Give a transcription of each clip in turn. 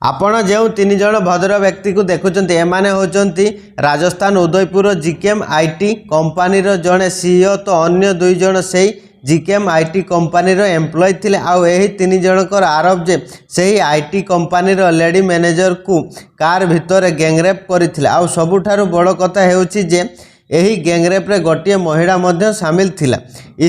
ଆପଣ ଯେଉଁ ତିନି ଜଣ ଭଦ୍ର ବ୍ୟକ୍ତିକୁ ଦେଖୁଛନ୍ତି, ଏମାନେ ହେଉଛନ୍ତି ରାଜସ୍ଥାନ ଉଦୟପୁର ଜିକେଏମ୍ IT କମ୍ପାନୀର ଜଣେ ସିଇଓ ତ ଅନ୍ୟ ଦୁଇ ଜଣ ସେଇ ଜିକେଏମ୍ IT କମ୍ପାନୀର ଏମ୍ପ୍ଲୟି ଥିଲେ। ଆଉ ଏହି ତିନି ଜଣଙ୍କର ଆରୋପ ଯେ ସେହି IT କମ୍ପାନୀର ଲେଡି ମ୍ୟାନେଜରକୁ କାର୍ ଭିତରେ ଗ୍ୟାଙ୍ଗରେପ୍ କରିଥିଲେ। ଆଉ ସବୁଠାରୁ ବଡ଼ କଥା ହେଉଛି ଯେ ଏହି ଗ୍ୟାଙ୍ଗରେପ୍ରେ ଗୋଟିଏ ମହିଳା ମଧ୍ୟ ସାମିଲ ଥିଲା।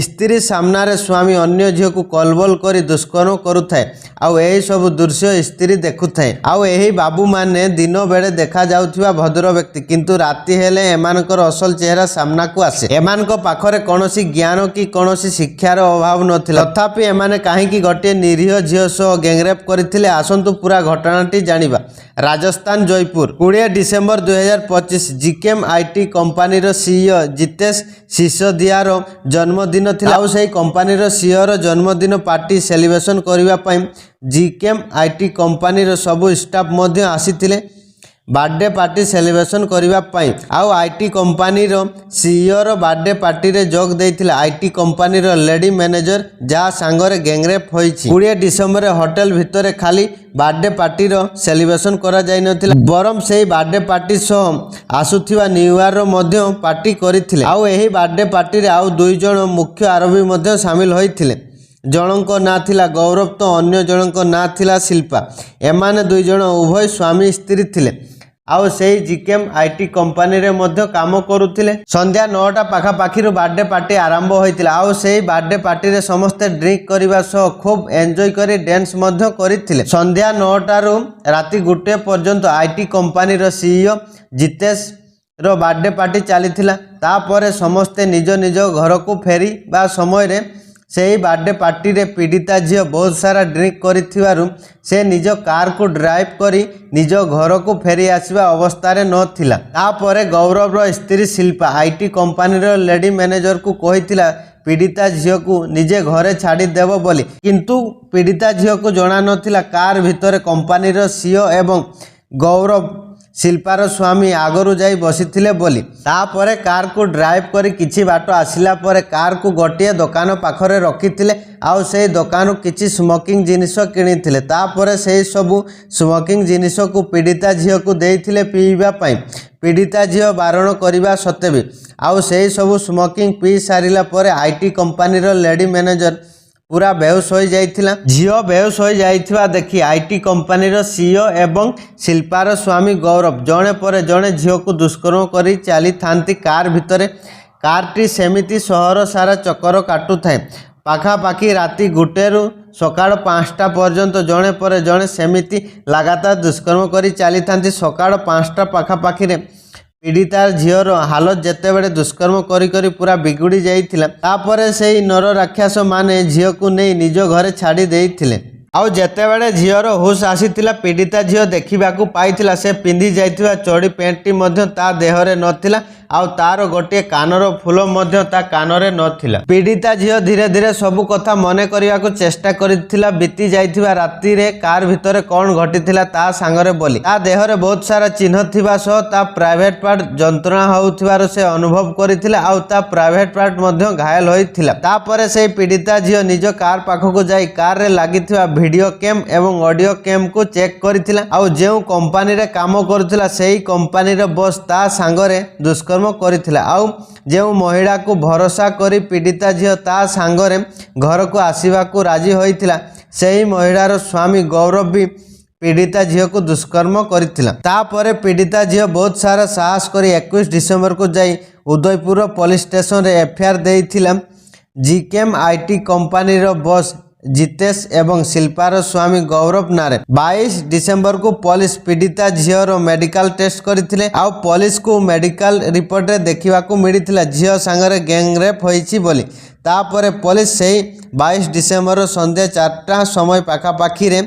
ସ୍ତ୍ରୀ ସାମ୍ନାରେ ସ୍ୱାମୀ ଅନ୍ୟ ଝିଅକୁ କଲବଲ କରି ଦୁଷ୍କର୍ମ କରୁଥାଏ ଆଉ ଏହି ସବୁ ଦୃଶ୍ୟ ସ୍ତ୍ରୀ ଦେଖୁଥାଏ। ଆଉ ଏହି ବାବୁମାନେ ଦିନ ବେଳେ ଦେଖାଯାଉଥିବା ଭଦ୍ର ବ୍ୟକ୍ତି, କିନ୍ତୁ ରାତି ହେଲେ ଏମାନଙ୍କର ଅସଲ ଚେହେରା ସାମ୍ନାକୁ ଆସେ। ଏମାନଙ୍କ ପାଖରେ କୌଣସି ଜ୍ଞାନ କି କୌଣସି ଶିକ୍ଷାର ଅଭାବ ନଥିଲା। ତଥାପି ଏମାନେ କାହିଁକି ଗୋଟିଏ ନିରୀହ ଝିଅ ସହ ଗ୍ୟାଙ୍ଗରେପ୍ କରିଥିଲେ? ଆସନ୍ତୁ ପୁରା ଘଟଣାଟି ଜାଣିବା। ରାଜସ୍ଥାନ ଜୟପୁର, 20 ଡିସେମ୍ବର 2025, ଜିକେଏମ୍ IT କମ୍ପାନୀର ସିଇଓ ଜିତେଶ ସିସୋଦିଆର ଜନ୍ମଦିନ ଥିଲା। ଆଉ ସେହି କମ୍ପାନୀର ସିଇଓର ଜନ୍ମଦିନ ପାର୍ଟି ସେଲିବ୍ରେସନ କରିବା ପାଇଁ ଜିକେଏମ୍ IT କମ୍ପାନୀର ସବୁ ଷ୍ଟାଫ୍ ମଧ୍ୟ ଆସିଥିଲେ ବାର୍ଥଡେ ପାର୍ଟି ସେଲିବ୍ରେସନ କରିବା ପାଇଁ। ଆଉ IT କମ୍ପାନୀର ସିଇଓର ବାର୍ଥଡେ ପାର୍ଟିରେ ଯୋଗ ଦେଇଥିଲେ IT କମ୍ପାନୀର ଲେଡି ମ୍ୟାନେଜର, ଯାହା ସାଙ୍ଗରେ ଗ୍ୟାଙ୍ଗରେପ୍ ହୋଇଛି। 20 ଡିସେମ୍ବରରେ ହୋଟେଲ ଭିତରେ ଖାଲି ବାର୍ଥଡେ ପାର୍ଟିର ସେଲିବ୍ରେସନ କରାଯାଇନଥିଲା, ବରଂ ସେହି ବାର୍ଥଡେ ପାର୍ଟି ସହ ଆସୁଥିବା ନ୍ୟୁ ଇୟରର ମଧ୍ୟ ପାର୍ଟି କରିଥିଲେ। ଆଉ ଏହି ବାର୍ଥଡେ ପାର୍ଟିରେ ଆଉ ଦୁଇ ଜଣ ମୁଖ୍ୟ ଆରୋପି ମଧ୍ୟ ସାମିଲ ହୋଇଥିଲେ। ଜଣଙ୍କ ନାଁ ଥିଲା ଗୌରବ ତ ଅନ୍ୟ ଜଣଙ୍କ ନାଁ ଥିଲା ଶିଳ୍ପା। ଏମାନେ ଦୁଇ ଜଣ ଉଭୟ ସ୍ୱାମୀ ସ୍ତ୍ରୀ ଥିଲେ ଆଉ ସେଇ ଜିକେଏମ୍ IT କମ୍ପାନୀରେ ମଧ୍ୟ କାମ କରୁଥିଲେ। ସନ୍ଧ୍ୟା 9ଟା ପାଖାପାଖିରୁ ବାର୍ଥଡେ ପାର୍ଟି ଆରମ୍ଭ ହୋଇଥିଲା। ଆଉ ସେଇ ବାର୍ଥଡେ ପାର୍ଟିରେ ସମସ୍ତେ ଡ୍ରିଙ୍କ କରିବା ସହ ଖୁବ୍ ଏନ୍ଜୟ କରି ଡ୍ୟାନ୍ସ ମଧ୍ୟ କରିଥିଲେ। ସନ୍ଧ୍ୟା 9ଟାରୁ ରାତି 1 ପର୍ଯ୍ୟନ୍ତ IT କମ୍ପାନୀର ସିଇଓ ଜିତେଶ ର ବାର୍ଥଡେ ପାର୍ଟି ଚାଲିଥିଲା। ତାପରେ ସମସ୍ତେ ନିଜ ନିଜ ଘରକୁ ଫେରିବା ସମୟରେ ସେହି ବାର୍ଥଡେ ପାର୍ଟିରେ ପୀଡ଼ିତା ଝିଅ ବହୁତ ସାରା ଡ୍ରିଙ୍କ କରିଥିବାରୁ ସେ ନିଜ କାରକୁ ଡ୍ରାଇଭ୍ କରି ନିଜ ଘରକୁ ଫେରି ଆସିବା ଅବସ୍ଥାରେ ନଥିଲା। ତାପରେ ଗୌରବର ସ୍ତ୍ରୀ ଶିଳ୍ପା IT କମ୍ପାନୀର ଲେଡି ମ୍ୟାନେଜରକୁ କହିଥିଲା ପୀଡ଼ିତା ଝିଅକୁ ନିଜେ ଘରେ ଛାଡ଼ିଦେବ ବୋଲି। କିନ୍ତୁ ପୀଡ଼ିତା ଝିଅକୁ ଜଣା ନଥିଲା, କାର୍ ଭିତରେ କମ୍ପାନୀର ସିଇଓ ଏବଂ ଗୌରବ, ଶିଳ୍ପାର ସ୍ୱାମୀ ଆଗରୁ ଯାଇ ବସିଥିଲେ ବୋଲି। ତାପରେ କାରକୁ ଡ୍ରାଇଭ୍ କରି କିଛି ବାଟ ଆସିଲା ପରେ କାରକୁ ଗୋଟିଏ ଦୋକାନ ପାଖରେ ରଖିଥିଲେ ଆଉ ସେଇ ଦୋକାନରୁ କିଛି ସ୍ମୋକିଂ ଜିନିଷ କିଣିଥିଲେ। ତାପରେ ସେଇ ସବୁ ସ୍ମୋକିଂ ଜିନିଷକୁ ପୀଡ଼ିତା ଝିଅକୁ ଦେଇଥିଲେ ପିଇବା ପାଇଁ, ପୀଡ଼ିତା ଝିଅ ବାରଣ କରିବା ସତ୍ତ୍ୱେ ବି। ଆଉ ସେଇ ସବୁ ସ୍ମୋକିଂ ପିଇ ସାରିଲା ପରେ IT କମ୍ପାନୀର ଲେଡି ମ୍ୟାନେଜର ପୁରା ବେହୋସ ହୋଇଯାଇଥିଲା। ଝିଅ ବେହୋସ ହୋଇଯାଇଥିବା ଦେଖି IT କମ୍ପାନୀର ସିଇଓ ଏବଂ ଶିଳ୍ପାର ସ୍ୱାମୀ ଗୌରବ ଜଣେ ପରେ ଜଣେ ଝିଅକୁ ଦୁଷ୍କର୍ମ କରି ଚାଲିଥାନ୍ତି କାର୍ ଭିତରେ। କାର୍ଟି ସେମିତି ସହର ସାରା ଚକର କାଟୁଥାଏ। ପାଖାପାଖି ରାତି 1ରୁ ସକାଳ 5ଟା ପର୍ଯ୍ୟନ୍ତ ଜଣେ ପରେ ଜଣେ ସେମିତି ଲାଗାତାର ଦୁଷ୍କର୍ମ କରି ଚାଲିଥାନ୍ତି। ସକାଳ 5ଟା ପାଖାପାଖିରେ ପୀଡ଼ିତା ଝିଅର ହାଲତ ଯେତେବେଳେ ଦୁଷ୍କର୍ମ କରି କରି ପୁରା ବିଗିଡ଼ି ଯାଇଥିଲା, ତାପରେ ସେଇ ନର ରାକ୍ଷସ ମାନେ ଝିଅକୁ ନେଇ ନିଜ ଘରେ ଛାଡ଼ି ଦେଇଥିଲେ। ଆଉ ଯେତେବେଳେ ଝିଅର ହୁସ୍ ଆସିଥିଲା, ପୀଡ଼ିତା ଝିଅ ଦେଖିବାକୁ ପାଇଥିଲା ସେ ପିନ୍ଧି ଯାଇଥିବା ଚଡ଼ି ପ୍ୟାଣ୍ଟଟି ମଧ୍ୟ ତା ଦେହରେ ନଥିଲା ଆଉ ତାର ଗୋଟିଏ କାନର ଫୁଲ ମଧ୍ୟ ତା କାନରେ ନଥିଲା। ପୀଡ଼ିତା ଝିଅ ଧୀରେ ଧୀରେ ସବୁ କଥା ମନେ କରିବାକୁ ଚେଷ୍ଟା କରିଥିଲା, ବିତି ଯାଇଥିବା ରାତିରେ କାର୍ ଭିତରେ କ'ଣ ଘଟିଥିଲା ତା ସାଙ୍ଗରେ ବୋଲି। ତା ଦେହରେ ବହୁତ ସାରା ଚିହ୍ନ ଥିବା ସହ ତା ପ୍ରାଇଭେଟ ପାର୍ଟ ଯନ୍ତ୍ରଣା ହେଉଥିବାର ସେ ଅନୁଭବ କରିଥିଲା ଆଉ ତା ପ୍ରାଇଭେଟ ପାର୍ଟ ମଧ୍ୟ ଘାୟଲ ହୋଇଥିଲା। ତାପରେ ସେଇ ପୀଡ଼ିତା ଝିଅ ନିଜ କାର୍ ପାଖକୁ ଯାଇ କାରରେ ଲାଗିଥିବା ଭିଡ଼ିଓ କ୍ୟାମ୍ ଏବଂ ଅଡ଼ିଓ କ୍ୟାମ୍କୁ ଚେକ୍ କରିଥିଲା। ଆଉ ଯେଉଁ କମ୍ପାନୀରେ କାମ କରୁଥିଲା, ସେଇ କମ୍ପାନୀର ବସ୍ ତା ସାଙ୍ଗରେ ଦୁଷ୍କର୍ମ କରିଥିଲା ଆଉ ଯେଉଁ ମହିଳାକୁ ଭରସା କରି ପୀଡ଼ିତା ଝିଅ ତା ସାଙ୍ଗରେ ଘରକୁ ଆସିବାକୁ ରାଜି ହୋଇଥିଲା, ସେହି ମହିଳାର ସ୍ୱାମୀ ଗୌରବ ବି ପୀଡ଼ିତା ଝିଅକୁ ଦୁଷ୍କର୍ମ କରିଥିଲା। ତାପରେ ପୀଡ଼ିତା ଝିଅ ବହୁତ ସାରା ସାହସ କରି 21 ଡିସେମ୍ବରକୁ ଯାଇ ଉଦୟପୁର ପୋଲିସ ଷ୍ଟେସନରେ ଏଫଆଇଆର ଦେଇଥିଲା ଜିକେଏମ୍ IT କମ୍ପାନୀର ବସ୍ ଜିତେଶ ଏବଂ ଶିଳ୍ପାର ସ୍ୱାମୀ ଗୌରବ ନାଁରେ। 22 ଡିସେମ୍ବରକୁ ପୋଲିସ ପୀଡ଼ିତା ଝିଅର ମେଡିକାଲ ଟେଷ୍ଟ କରିଥିଲେ। ଆଉ ପୋଲିସକୁ ମେଡିକାଲ ରିପୋର୍ଟରେ ଦେଖିବାକୁ ମିଳିଥିଲା ଝିଅ ସାଙ୍ଗରେ ଗ୍ୟାଙ୍ଗରେପ୍ ହୋଇଛି ବୋଲି। ତାପରେ ପୋଲିସ ସେହି 22 ଡିସେମ୍ବର ସନ୍ଧ୍ୟା 4ଟା ସମୟ ପାଖାପାଖିରେ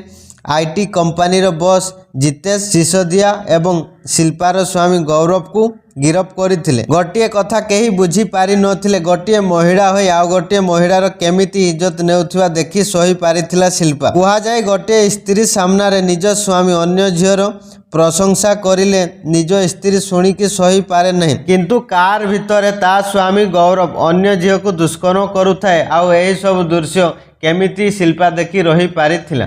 IT କମ୍ପାନୀର ବସ୍ ଜିତେଶ ସିସୋଦିଆ ଏବଂ ଶିଳ୍ପାର ସ୍ୱାମୀ ଗୌରବକୁ ଗିରଫ କରିଥିଲେ। ଗୋଟିଏ କଥା କେହି ବୁଝିପାରିନଥିଲେ, ଗୋଟିଏ ମହିଳା ହୋଇ ଆଉ ଗୋଟିଏ ମହିଳାର କେମିତି ଇଜ୍ଜତ ନେଉଥିବା ଦେଖି ସହି ପାରିଥିଲା ଶିଳ୍ପା। କୁହାଯାଏ, ଗୋଟିଏ ସ୍ତ୍ରୀ ସାମ୍ନାରେ ନିଜ ସ୍ୱାମୀ ଅନ୍ୟ ଝିଅର ପ୍ରଶଂସା କରିଲେ ନିଜ ସ୍ତ୍ରୀ ଶୁଣିକି ସହିପାରେ ନାହିଁ। କିନ୍ତୁ କାର୍ ଭିତରେ ତା ସ୍ୱାମୀ ଗୌରବ ଅନ୍ୟ ଝିଅକୁ ଦୁଷ୍କର୍ମ କରୁଥାଏ ଆଉ ଏହି ସବୁ ଦୃଶ୍ୟ କେମିତି ଶିଳ୍ପା ଦେଖି ରହିପାରିଥିଲା?